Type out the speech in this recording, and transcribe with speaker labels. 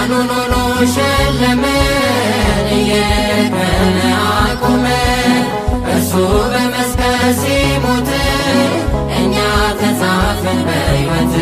Speaker 1: ብርሃኑን ሆኖ ሸለመን፣ እየደከመ አቆመን። እርሱ በመስቀል ሲሞት እኛ ተጻፍን በሕይወት።